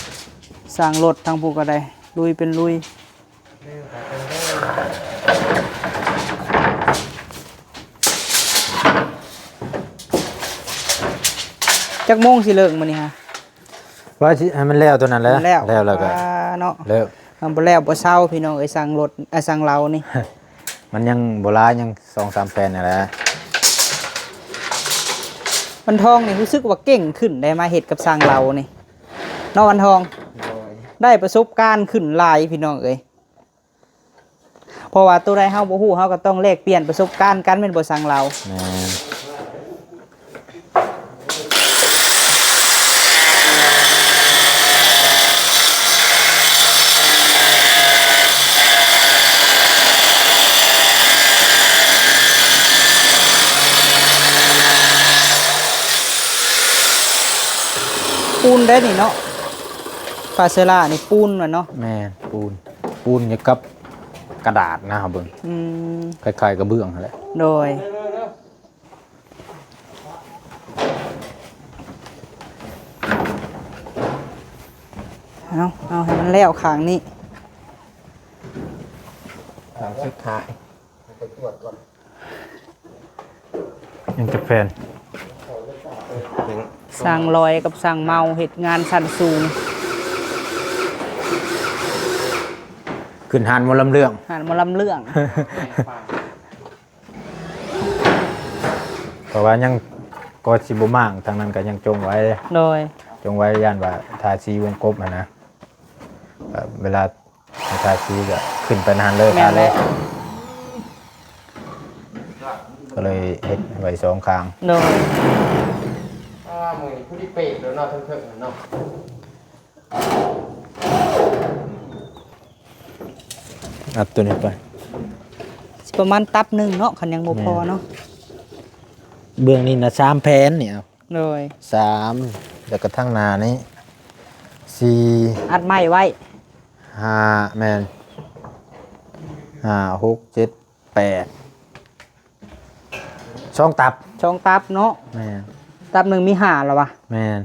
ສ້າງລົດທາງພຸ້ນກໍໄດ້ ລຸຍເປັນລຸຍ ຈັກໂມງຊິເລີກມື້ນີ້ຮະ? ວ່າຊິໃຫ້ມັນແລ້ວເທົ່ານັ້ນແຫຼະ ແລ້ວ ແລ້ວແລ້ວກໍ ອ່າ ເນາະ ເລີກ ມັນບໍ່ແລ້ວບໍ່ເຊົາພີ່ນ້ອງເອີຍ ຊ່າງລົດ ອ່າ ຊ່າງເລົານີ້ ມັນຍັງບໍ່ຫຼາຍ ຍັງສອງສາມແຜ່ນນີ້ແຫຼະ ວັນທອງນີ້ຮູ້ສຶກວ່າເກັ່ງຂຶ້ນໄດ້ ມາເຮັດກັບຊ່າງເລົານີ້ເນາະ ວັນທອງ ໂດຍ ໄດ້ປະສົບການຂຶ້ນຫຼາຍພີ່ນ້ອງເອີຍ. ເພາະວ່າໂຕໃດເຮົາບໍ່ຮູ້ ເຮົາກໍຕ້ອງແລກປ່ຽນປະສົບການກັນ ແມ່ນບໍ່ ຊ່າງເລົາ? ແມ່ນ. ປູນໄດ໋ນີ້ເນາະ ປາເຊລານີ້ປູນວ່າເນາະ. ແມ່ນ ປູນ ປູນຢູ່ກັບ ກະດາດນະ ເຮົາເບິ່ງ ອືມ ຄ້າຍໆ ກະເບື້ອງຫັ້ນແຫຼະ. ໂດຍ ເອົາ ເອົາໃຫ້ມັນແລ້ວຂ້າງນີ້ ຂ້າງສຸດທ້າຍ ໄປກວດກ່ອນ. ຍັງຈັກແຜ່ນ? ຊ່າງລອຍກັບຊ່າງເມົາເຮັດງານຊັ້ນສູງ ຂຶ້ນຮ້ານໝໍລຳເລື່ອງ ຮ້ານໝໍລຳເລື່ອງ ເພາະວ່າຍັງກໍຊິບໍ່ມ້າງ ທາງນັ້ນກໍຍັງຈົ່ງໄວ້ ໂດຍ ຈົ່ງໄວ້ ຢ້ານວ່າທາສີວົງກົບຫັ້ນນະ ເວລາ ທາສີກໍຂຶ້ນໄປນັ້ນເລີຍ ແມ່ນແຫຼະ ກໍເລີຍເຮັດໄວ້ສອງຂ້າງ ໂດຍ ອ່າ ມື້ນີ້ພໍດີເປະແລ້ວເນາະ ເທິງໆ ເນາະ ອັດໂຕນີ້ໄປ ຊິປະມານຕັບໜຶ່ງເນາະ ຄັນຍັງບໍ່ພໍເນາະ ແມ່ນ ເບື້ອງນີ້ນະ ສາມແຜ່ນນີ້ ເອົາ ໂດຍ ສາມ ແລ້ວກໍທາງໜ້ານີ້ ສີ່ ອັດໄມ້ໄວ້ ຫ້າ ແມ່ນ ຫ້າ ຫົກ ເຈັດ ແປດ ສອງຕັບ ສອງຕັບເນາະ ແມ່ນ ຕັບໜຶ່ງມີຫ້າແລ້ວວະ ແມ່ນ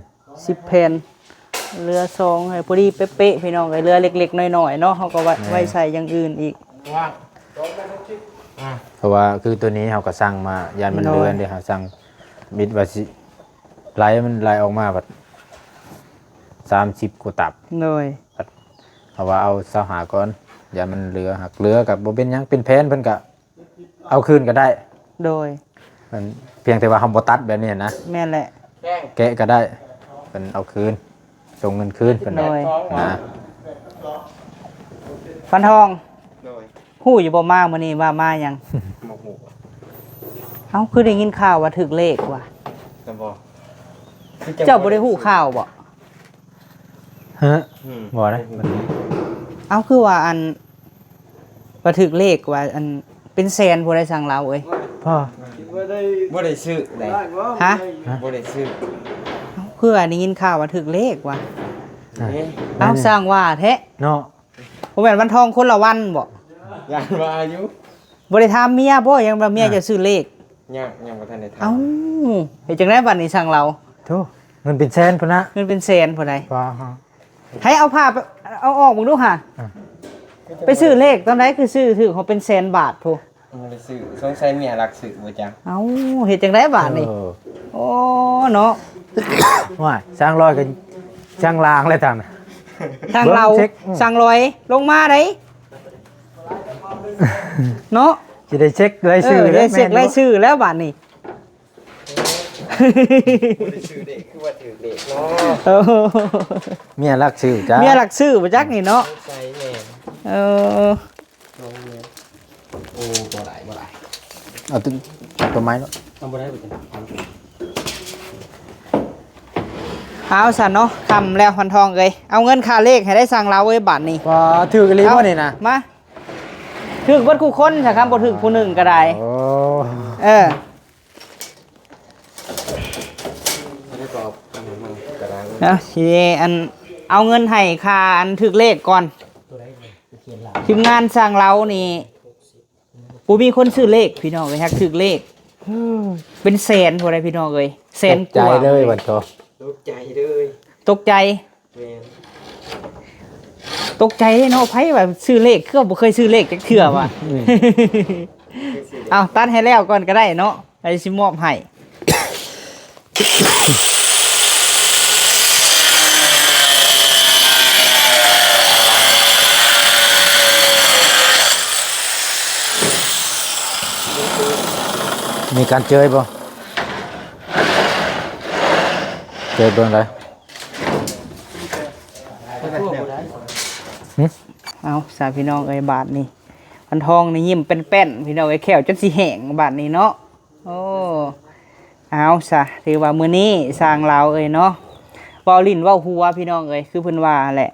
ສິບແຜ່ນ ເຫຼືອສອງ ໃຫ້ພໍດີເປະໆ ພີ່ນ້ອງເອີຍ ເຫຼືອເລັກໆ ນ້ອຍໆ ເນາະ ເຮົາກໍໄວ້ ແມ່ນ ໄວ້ໃສ່ຢ່າງອື່ນອີກ ວ່າງ ອ່າ ເພາະວ່າຄືໂຕນີ້ເຮົາກໍສັ່ງມາ ຢ້ານມັນ ໂດຍ ເດືອນເດ້ ເຮົາສັ່ງ ມິດວ່າຊິໄຫຼ ມັນໄຫຼອອກມາບັດສາມສິບກວ່າຕັບ ໂດຍ ບັດເຮົາວ່າເອົາຊາວຫ້າກ່ອນ ຢ້ານມັນເຫຼືອ ຫາກເຫຼືອກໍບໍ່ເປັນຫຍັງ ເປັນແຜ່ນເພິ່ນກໍເອົາຄືນກໍໄດ້ ໂດຍ ມັນພຽງແຕ່ວ່າເຮົາບໍ່ຕັດແບບນີ້ນະ ແມ່ນແຫຼະ ແກະກໍໄດ້ ເພິ່ນເອົາຄືນ ສົ່ງເງິນຄືນເພິ່ນ ໂດຍ ນະ ວັນທອງ ໂດຍ ຮູ້ຢູ່ບໍ່ ມາມື້ນີ້ວ່າມາຫຍັງ? ບໍ່ຮູ້ ເອົ້າ ຄືໄດ້ຍິນຂ່າວວ່າຖືກເລກວ່າ ແມ່ນບໍ່? ເຈົ້າບໍ່ໄດ້ຮູ້ຂ່າວບໍ່? ຮະ ອືມ ບໍ່ໄດ້ ເອົ້າ ຄືວ່າອັນ ວ່າຖືກເລກວ່າ ອັນ ເປັນແສນພຸ້ນໄດ໋ ຊ່າງລາວເອີຍ. ພໍ່ ບໍ່ໄດ້ຊື້ໄດ໋. ຮະ? ບໍ່ໄດ້ຊື້. ເອົ້າ ຄືວ່າໄດ້ຍິນຂ່າວວ່າຖືກເລກວ່າ. ອ່ະ ເອີ ເອົ້າ ຊ່າງວ່າແທ້ເນາະ. ບໍ່ແມ່ນວັນທອງຄົນລະວັນບໍ? ຢ້ານວ່າຢູ່. ບໍ່ໄດ້ຖາມເມຍບໍ? ຍັງວ່າເມຍ ອ່ະ ຈະຊື້ເລກ. ຍັງ ຍັງບໍ່ທັນໄດ້ຖາມ. ເອົ້າ ເຮັດຈັ່ງໃດບັດນີ້ ຊ່າງລາວ? ໂທ້ ເງິນເປັນແສນພຸ້ນນະ. ເງິນເປັນແສນພຸ້ນໃດ໋. ໃຫ້ເອົາຜ້າໄປ ເອົາອອກເບິ່ງດູຫາ. ອ່ະ ໄປຊື້ເລກຕອນໃດ ຄືຊື້ຖືກເຮົາເປັນແສນບາດພຸ້ນ. ບໍ່ໄດ້ຊື້ ສົງໄສເມຍລັກຊື້ບໍ່ຈັກ. ເອົ້າ ເຮັດຈັ່ງໃດບາດນີ້? ເອີ ໂອ້ ເນາະ. ວ້າຍ ຊ່າງລອຍກັນ ຊ່າງລາງແລ້ວທ່ານ. ຊ່າງລາວ ເບິ່ງເຊັກ ອືມ ຊ່າງລອຍ ລົງມາໄດ໋ ເນາະ. ຊິໄດ້ເຊັກລາຍຊື່ ເອີ ໄດ້ເຊັກລາຍຊື່ແລ້ວບາດນີ້. ບໍ່ໄດ້ຊື້ເດ້ ຄືວ່າຖືກເດ້ເນາະ. ເອີ ເມຍລັກຊື້ຈ້າ ເມຍລັກຊື້ບໍ່ຈັກນີ້ເນາະ. ໃສ່ແມ່ນ. ເອີ ໂອ້ ບໍ່ໄດ້ ບໍ່ໄດ້. ເອົາຕົວ ເອົາຕົວໄມ້ເນາະ. ເອົາບໍ່ໄດ້ບໍ່ຈັກ. ເອົາຊັ້ນເນາະ ຄ່ຳແລ້ວ ວັນທອງເອີຍ ເອົາເງິນຄ່າເລກໃຫ້ໄດ້ ຊ່າງລາວເອີຍ ບາດນີ້. ວ່າຖືກອີ່ຫຼີບໍ່ນີ້ນະ? ມາ ຖືກເບິດຄູ່ຄົນຊະ ຄັນບໍ່ຖືກຜູ້ໜຶ່ງກໍໄດ້. ໂອ້ ເອີ ເອົາ ຊິອັນ ເອົາເງິນໃຫ້ຄ່າອັນຖືກເລກກ່ອນ. ທີມງານຊ່າງລາວນີ້ ບໍ່ມີຄົນຊື້ເລກພີ່ນ້ອງເອີຍ ຫາກຖືກເລກເປັນແສນພຸ້ນໃດ໋ພີ່ນ້ອງເອີຍ ແສນກວ່າ. ຕົກໃຈເລີຍບັດ ຕົກໃຈເລີຍ ຕົກໃຈ. ແມ່ນ ຕົກໃຈເດ້ເນາະ ໃຜວ່າຊື້ເລກ ຄືບໍ່ເຄີຍຊື້ເລກຈັກເທື່ອວ່າ. ອືມ ເອົາ ຕັດໃຫ້ແລ້ວກ່ອນກໍໄດ້ເນາະ ໃຜຊິມອບໃຫ້. ມີການເຈີຍບໍ່? ເຈີຍເບິ່ງໄດ້. ເອົາຊະພີ່ນ້ອງເອີຍ ບາດນີ້ ວັນທອງນີ້ຍິ້ມແປ້ນໆ ພີ່ນ້ອງເອີຍ ແຂ້ວຈົນຊິແຫ້ງບາດນີ້ເນາະ. ໂອ້ ເອົາຊະ ຖືວ່າມື້ນີ້ຊ່າງລາວເອີຍເນາະ ເວົ້າຫຼິ້ນເວົ້າຫົວພີ່ນ້ອງເອີຍ ຄືເພິ່ນວ່າແຫຼະ.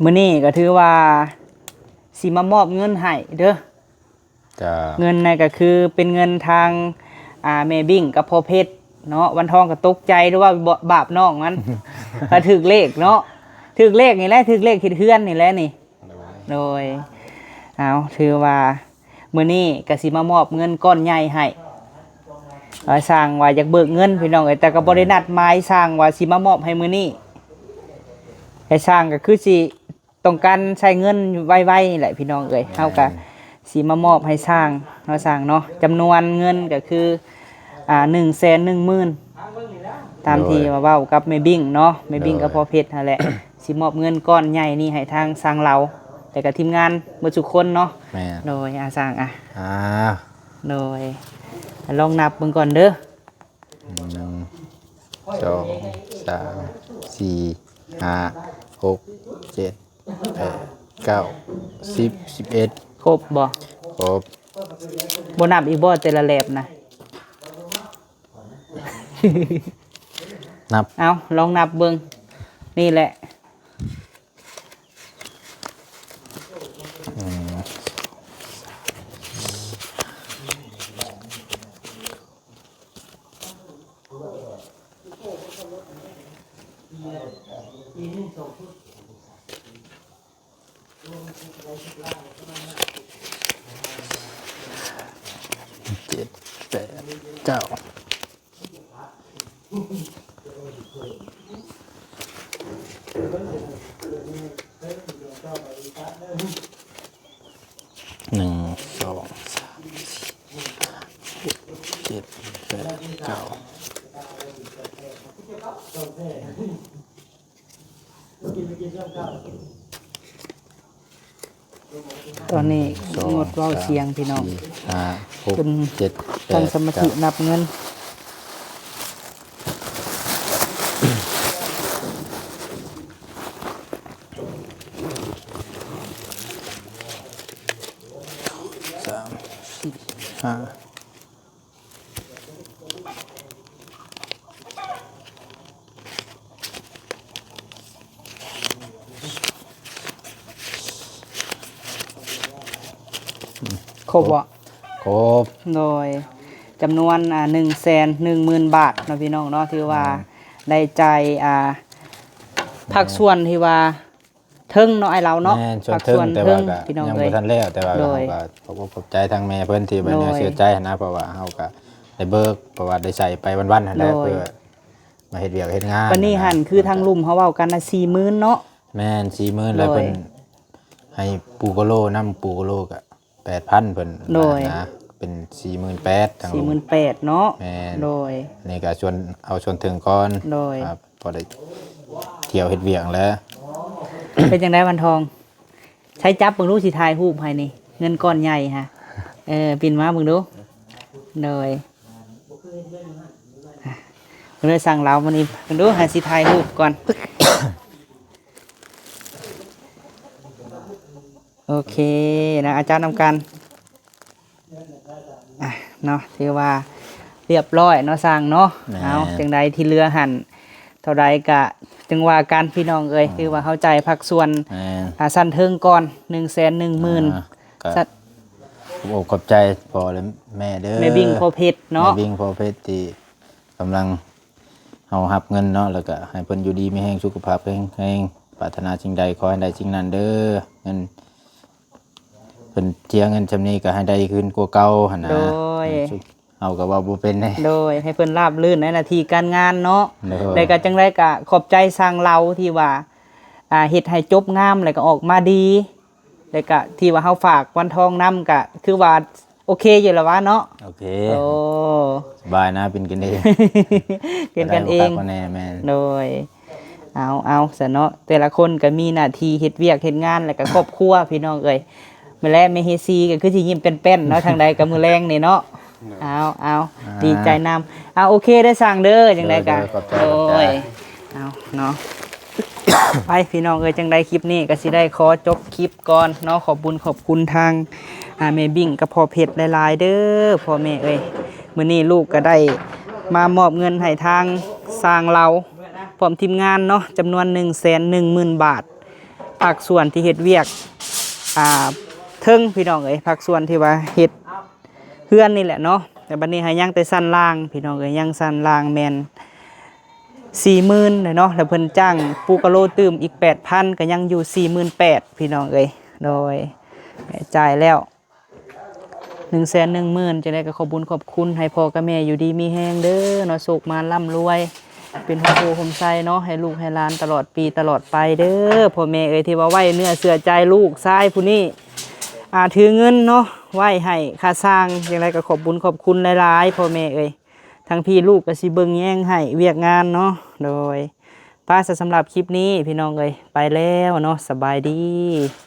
ມື້ນີ້ກໍຖືວ່າຊິມາມອບເງິນໃຫ້ເດີ. ຈ້າ ເງິນນັ້ນກໍຄືເປັນເງິນທາງ ອ່າ ແມ່ບິ້ງກັບພໍ່ເພັດເນາະ. ວັນທອງກໍຕົກໃຈ ຫຼືວ່າບາບນ້ອງມັນ ກໍຖືກເລກເນາະ ຖືກເລກນີ້ແຫຼະ ຖືກເລກເຮັດເຮືອນນີ້ແຫຼະນີ້. ໂດຍ ໂດຍ ເອົາ ຖືວ່າມື້ນີ້ກໍຊິມາມອບເງິນກ້ອນໃຫຍ່ໃຫ້. ເອີ ຊ່າງວ່າຢາກເບີກເງິນພີ່ນ້ອງເອີຍ ແຕ່ກໍບໍ່ໄດ້ນັດໝາຍ ຊ່າງວ່າຊິມາມອບໃຫ້ມື້ນີ້ ແຕ່ຊ່າງກໍຄືຊິ ຕ້ອງການໃຊ້ເງິນໄວໆນີ້ແຫຼະພີ່ນ້ອງເອີຍ. ແມ່ນ ເຮົາກະຊິມາມອບໃຫ້ຊ່າງເນາະ ຊ່າງເນາະ ຈຳນວນເງິນກະຄື ອ່າ ໜຶ່ງແສນໜຶ່ງໝື່ນ ຕາມທີ່ ໂດຍ ວ່າເວົ້າກັບແມ່ບິ້ງເນາະ ແມ່ບິ້ງ ໂດຍ ກັບພໍ່ເພັດຫັ້ນແຫຼະ ຊິມອບເງິນກ້ອນໃຫຍ່ນີ້ໃຫ້ທາງຊ່າງລາວ ແລ້ວກະທີມງານເບິດທຸກຄົນເນາະ. ແມ່ນ ໂດຍ ອາ ຊ່າງ ອາ ອ່າ ໂດຍ ລອງນັບເບິ່ງກ່ອນເດີ. ໜຶ່ງ ສອງ ສາມ ສີ່ ຫ້າ ຫົກ ເຈັດ ແປດ ເກົ້າ ສິບ ສິບເອັດ ຄົບບໍ່? ຄົບ. ບໍ່ນັບອີກບໍ່ແຕ່ລະແຫຼບນະ? ນັບ ເອົາ ລອງນັບເບິ່ງ ນີ້ແຫຼະ. ເຈັດ ແປດ ເກົ້າ. ໜຶ່ງ ສອງ ສາມ ສີ່ ຫ້າ ຫົກ ເຈັດ ແປດ ເກົ້າ. ຕອນນີ້ ສອງ ງົດເວົ້າສຽງ ສາມ ພີ່ນ້ອງ ສີ່ ຫ້າ ຫົກ ເຈັດ ແປດ ຕັ້ງສະມາທິ ເກົ້າ ນັບເງິນ. ສາມ ສີ່ ຫ້າ. ອືມ ໂຄ ຄົບບໍ່? ຄົບ. ໂດຍ ຈຳນວນ ອ່າ ໜຶ່ງແສນໜຶ່ງໝື່ນບາດເນາະ ພີ່ນ້ອງເນາະ ຖືວ່າ ແມ່ນ ໄດ້ຈ່າຍ ອ່າ ພາກສ່ວນທີ່ວ່າເທິງເນາະ ອ້າຍລາວເນາະ. ແມ່ນ ສ່ວນເທິງ ພາກສ່ວນ ແຕ່ວ່າກໍ ເທິງ ພີ່ນ້ອງ ຍັງ ເອີຍ ບໍ່ທັນແລ້ວ ແຕ່ວ່າ ໂດຍ ເຮົາກໍຂອບອົກຂອບໃຈທາງແມ່ເພິ່ນທີ່ໄວ້ເນື້ອ ໂດຍ ເຊື່ອໃຈຫັ້ນນະ ເພາະວ່າເຮົາກໍໄດ້ເບີກ ເພາະວ່າໄດ້ໃຊ້ໄປວັນໆຫັ້ນແຫຼະ ໂດຍ ເພື່ອມາເຮັດວຽກເຮັດງານ. ບັດນີ້ຫັ້ນ ຫັ້ນນະ ຄືທາງລຸ່ມເຮົາເວົ້າກັນນະ ສີ່ໝື່ນເນາະ. ແມ່ນ ສີ່ໝື່ນ ໂດຍ ແລ້ວເພິ່ນໃຫ້ປູກະໂລນຳ ປູກະໂລກໍ ແປດພັນເພິ່ນ ໂດຍ ນະ ເປັນສີ່ໝື່ນແປດ ທາງ ສີ່ໝື່ນແປດເນາະ. ແມ່ນ ໂດຍ ນີ້ກໍຊວນ ເອົາຊວນເທິງກ່ອນ ໂດຍ ຄັບ ພໍໄດ້ທ່ຽວເຮັດວຽກແລ້ວ. ເປັນຈັ່ງໃດວັນທອງ? ໃຊ້ຈັບເບິ່ງດູ ຊິຖ່າຍຮູບໃຫ້ນີ້ ເງິນກ້ອນໃຫຍ່ຮະ. ເອີ ປິ່ນມາເບິ່ງດູ ໂດຍ ເລີຍສັ່ງລາວມື້ນີ້ ເບິ່ງດູ ໃຫ້ຊິຖ່າຍຮູບກ່ອນ. ໂອເຄນະ ອາຈານນຳກັນ ອ່ະເນາະ ຖືວ່າຮຽບຮ້ອຍເນາະ ຊ່າງເນາະ. ແມ່ນ ເອົາ ຈັ່ງໃດທີ່ເຫຼືອຫັ້ນເທົ່າໃດກະຈຶ່ງວ່າກັນ ພີ່ນ້ອງເອີຍ. ອືມ ຖືວ່າເຮົາຈ່າຍພາກສ່ວນ ແມ່ນ ອ່າ ຊັ້ນເທິງກ່ອນ ໜຶ່ງແສນໜຶ່ງໝື່ນ ອ່າ ກໍ ສະ ຂອບອົກຂອບໃຈພໍ່ ແລະ ແມ່ເດີ ແມ່ບິງພໍ່ເພັດເນາະ ແມ່ບິງພໍ່ເພັດທີ່ກຳລັງ ເຮົາຮັບເງິນເນາະ ແລ້ວກໍໃຫ້ເພິ່ນຢູ່ດີມີແຮງ ສຸຂະພາບແຂງແຮງ ປາດຖະໜາສິ່ງໃດຂໍໃຫ້ໄດ້ສິ່ງນັ້ນເດີ. ເງິນ ເພິ່ນເຈຍເງິນຊ່ຳນີ້ກໍໃຫ້ໄດ້ຄືນກວ່າເກົ່າຫັ້ນນະ. ໂດຍ ເຮົາກໍເວົ້າບໍ່ເປັນເດ້. ໂດຍ ໃຫ້ເພິ່ນລາບລື່ນໃນໜ້າທີ່ການງານເນາະ. ໂດຍ ແລ້ວກໍຈັ່ງໃດກໍຂອບໃຈຊ່າງລາວທີ່ວ່າ ອ່າ ເຮັດໃຫ້ຈົບງາມ ແລ້ວກໍອອກມາດີ. ແລ້ວກະທີ່ວ່າເຮົາຝາກວັນທອງນຳ ກະຄືວ່າໂອເຄຢູ່ແລ້ວວະເນາະ. ໂອເຄ ໂອ້ ສະບາຍນະ ເປັນກັນເອງ ເປັນກັນເອງ ແມ່ນ ໂດຍ ເອົາ ເອົາ ຊະເນາະ ແຕ່ລະຄົນກະມີໜ້າທີ່ເຮັດວຽກເຮັດງານ ແລ້ວກະຄອບຄົວ ພີ່ນ້ອງເອີຍ. ມື້ແລງແມ່ເຮຊີກະຄືຊິຍິ້ມແປ້ນໆເນາະ ທາງໃດກະມື້ແລງນີ້ເນາະ. ເອົາ ເອົາ ອ່າ ດີໃຈນຳ. ເອົາ ໂອເຄເດີຊ່າງເດີ ຈັ່ງໃດກະ ໂດຍ ໂດຍ ຂອບໃຈ ຂອບໃຈ ເອົາເນາະ ໄປພີ່ນ້ອງເອີຍ. ຈັ່ງໃດຄລິບນີ້ກໍຊິໄດ້ຂໍຈົບຄລິບກ່ອນເນາະ. ຂອບບຸນຂອບຄຸນທາງ ອ່າ ແມ່ບິ້ງກັບພໍ່ເພັດຫຼາຍໆເດີພໍ່ແມ່ເອີຍ. ມື້ນີ້ລູກກໍໄດ້ມາມອບເງິນໃຫ້ທາງຊ່າງລາວ ພ້ອມທີມງານເນາະ ຈຳນວນໜຶ່ງແສນໜຶ່ງໝື່ນບາດ ພາກສ່ວນທີ່ເຮັດວຽກ ອ່າ ເທິງ ພີ່ນ້ອງເອີຍ ພາກສ່ວນທີ່ວ່າເຮັດ ເຮືອນນີ້ແຫຼະເນາະ. ແຕ່ບັດນີ້ຫາຍັງແຕ່ຊັ້ນລ່າງ ພີ່ນ້ອງເອີຍ ຍັງຊັ້ນລ່າງແມ່ນສີ່ໝື່ນແຫຼະເນາະ. ແລ້ວເພິ່ນຈ້າງປູກະໂລຕື່ມອີກແປດພັນ ກໍຍັງຢູ່ສີ່ໝື່ນແປດ ພີ່ນ້ອງເອີຍ. ໂດຍ ແມ່ຈ່າຍແລ້ວໜຶ່ງແສນໜຶ່ງໝື່ນ. ຈັ່ງໃດກໍຂອບບຸນຂອບຄຸນ ໃຫ້ພໍ່ກັບແມ່ຢູ່ດີມີແຮງເດີເນາະ ໂຊກມານລ່ຳລວຍ ເປັນຮົ່ມໂພຮົ່ມໄຊເນາະ ໃຫ້ລູກໃຫ້ຫຼານຕະຫຼອດປີຕະຫຼອດໄປເດີພໍ່ແມ່ເອີຍ ທີ່ວ່າໄວ້ເນື້ອເຊື່ອໃຈລູກຊາຍຜູ້ນີ້ ອ່າ ຖືເງິນເນາະ ໄວ້ໃຫ້ຄ່າຊ່າງ. ຈັ່ງໃດກໍຂອບບຸນຂອບຄຸນຫຼາຍໆພໍ່ແມ່ເອີຍ. ທາງພີ່ລູກກໍຊິເບິ່ງແຍງໃຫ້ວຽກງານເນາະ. ໂດຍ ໄປ ສະ ສຳລັບຄລິບນີ້ ພີ່ນ້ອງເອີຍ ໄປແລ້ວເນາະ ສະບາຍດີ.